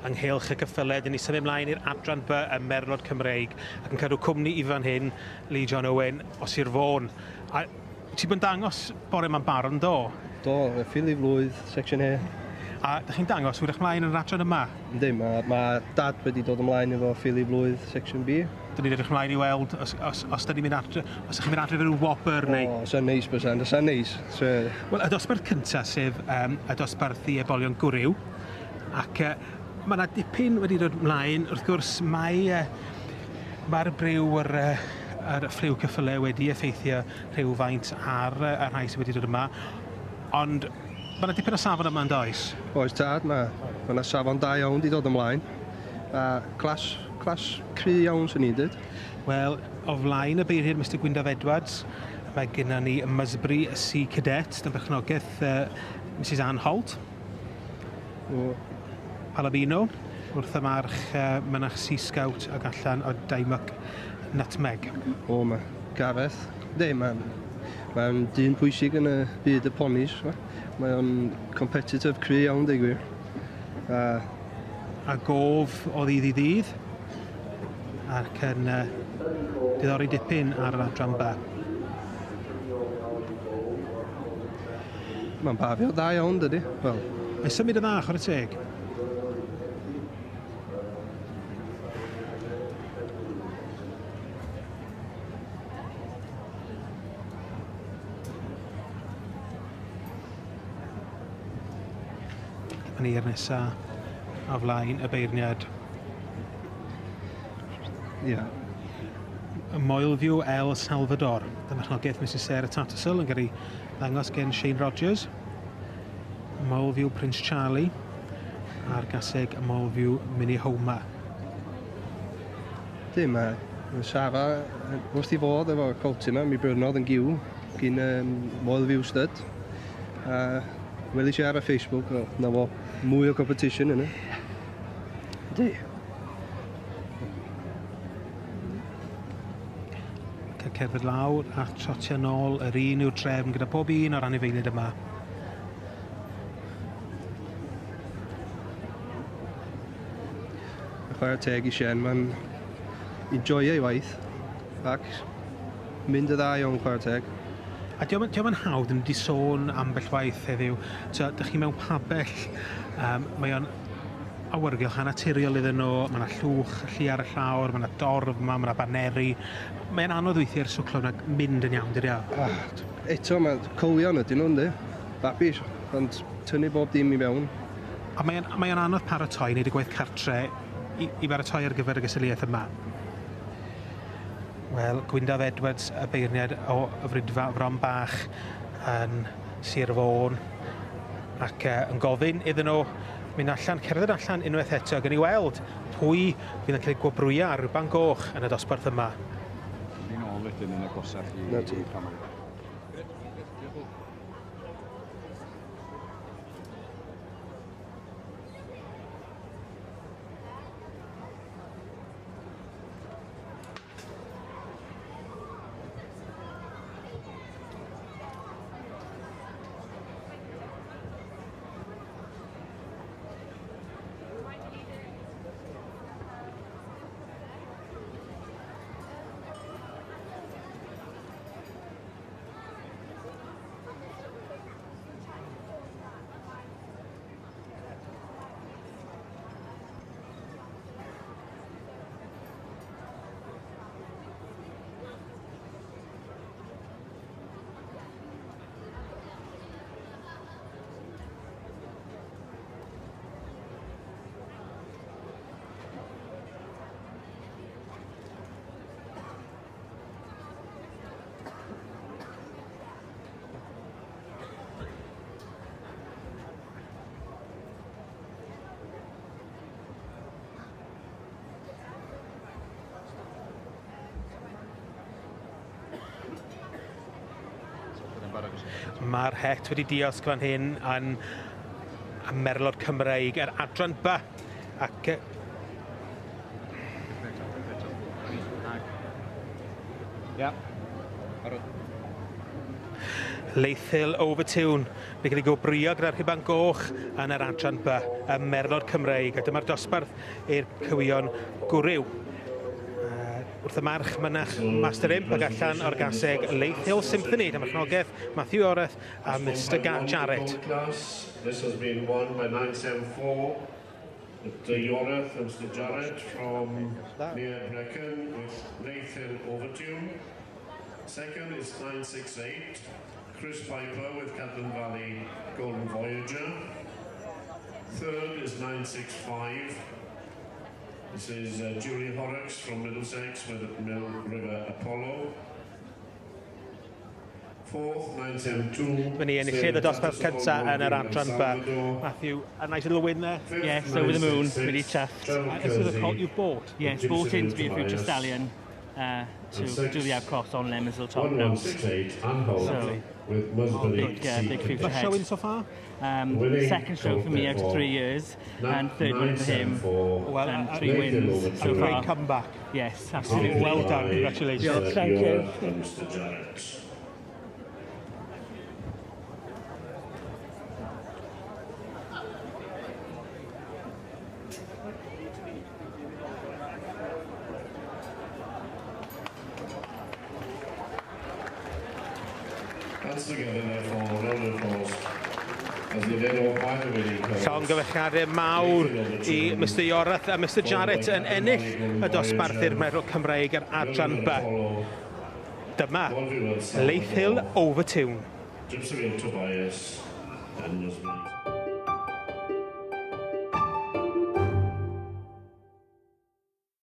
ynghylch y cyffyle. Dyn ni symud ymlaen i'r adran B y Merlod Cymreig ac yn cadw cwmni i fan hyn, Lee John Owen o Sir Fôn. A ti bod yn dangos bore ma'n barod yn do? Do, y ffili flwydd, section A. A dych chi'n dangos hwyrach mlaen yn yr adran yma? Yndi, mae ma dad wedi dod ymlaen efo ffili flwydd, section B. Dyn ni'n edrych ymlaen i weld os, os, os dyn ni'n mynd adre, os ydych chi'n mynd adre efo rhyw wobr neu... O, sa'n neis bysan, sa'n neis. So... Wel, y dosbarth cyntaf, sef y dosbarth i ebolion gwryw, ac mae yna dipyn wedi dod mlaen, wrth gwrs, mae mae'r briw yr, yr ffliw cyffyle wedi effeithio rhywfaint ar y rhai sydd wedi dod yma, ond mae yna dipyn o safon yma yn does? Oes tad, mae yna safon da iawn wedi dod ymlaen. A clas, clas cry iawn sy'n ni'n dweud. Wel, o flaen y beirniad Mr Gwyndaf Edwards, mae gennym ni Musbury Sea Cadet, dan berchnogaeth Mrs Ann Holt. O. Palomino, wrth y march Mynach Sea Scout ac allan o Dymock Nutmeg. O, mae Gareth. Yndi, mae'n mae dyn pwysig yn y byd y ponis. Mae o'n competitive cry iawn, dweud gwir. A gof o ddydd i ddydd, ac yn diddori dipyn ar yr adran ba. Mae'n bafio da iawn, dydy. Wel. Mae'n symud yn dda, chwarae teg. Yn i'r nesa o flaen y beirniad. Ie. Yeah. Moelview El Salvador. Dyma chnogaeth Mrs Sarah Tattersall yn cael ei ddangos gen Shane Rogers. Moelview Prince Charlie a'r gaseg Moelview Mini Homer. Dim, mae Sarah wrth i fod efo colt yma, mi brynodd yn giw gyn Moelview Stud. A welis i ar y Facebook, o, na fo, mwy o competition yna. Di. Cael cerdded lawr a trotio nôl yr un yw'r trefn gyda pob un o'r anifeiliaid yma. Chwarae teg i Sien, mae'n enjoyo ei waith ac mynd y dda iawn, chwarae teg. A diolch yn hawdd, yn wedi sôn ambell waith heddiw. So, dych chi mewn pabell, mae o'n awyrgylch anaturiol iddyn nhw, mae yna llwch llu ar y llawr, mae yna dorf yma, mae yna baneri. Mae'n anodd weithiau i'r swclo yna mynd yn iawn, dydy o? Eto, mae cylion ydyn nhw, ynddi? Babis, ond tynnu bob dim i mewn. A mae'n mae anodd paratoi, wneud y gwaith cartre i baratoi ar gyfer y gystadleuaeth yma. Wel, Gwyndaf Edwards, y beirniad o Fridfa Fron Bach yn Sir Fôn, ac yn gofyn iddyn nhw mynd allan, cerdded allan unwaith eto, gan i weld pwy fydd yn cael ei gwobrwyo ar Ruban Goch yn y dosbarth yma. Ni'n ôl wedyn yn agosach i camera. Mae'r het wedi diosg fan hyn yn y Merlod Cymreig, yr adran B. Ac Leithil Overtune wedi cael ei gwobrwyo gyda'r rhuban goch yn yr adran B ym Merlod Cymreig. A dyma'r dosbarth i'r cywion gwryw. Wrth y march mynach Master Imp ac allan o'r gaseg Leithil Symphony. Dyma chnogaeth Matthew Oreth a Mr Jarrett. This has been won by 974. Mr Yoreth and Mr Jarrett from near Brecon with Leithil Overtune. Second is 968, Chris Piper with Catalan Valley Golden Voyager. Third is 965. This is Julie Horrocks from Middlesex with Mill River Apollo. Fourth, 972. Dyma ni enillydd y dosbarth cyntaf yn yr adran B. Matthew, a nice little win there. Yes, over the moon, really chuffed. This is a colt you bought. Yes, bought in to be a future stallion to do the outcross on Lemons Top Notes. So, with big, big future ahead. Showing so far? Second show for me out of 3 years, and third one for him. Well, and 3 wins so a far. Great comeback. Yes, absolutely. Well done, congratulations. Yeah, thank you. Mr. Jarrett. That's together therefore, round of applause as they led off by the winning coach. Llongyfarchiadau mawr i Mr Yorath a Mr Jarrett yn ennill y dosbarth i'r Merlod Cymreig ar adran B. Dyma Leithil Overtune. Gypsy Tobias and Muslim.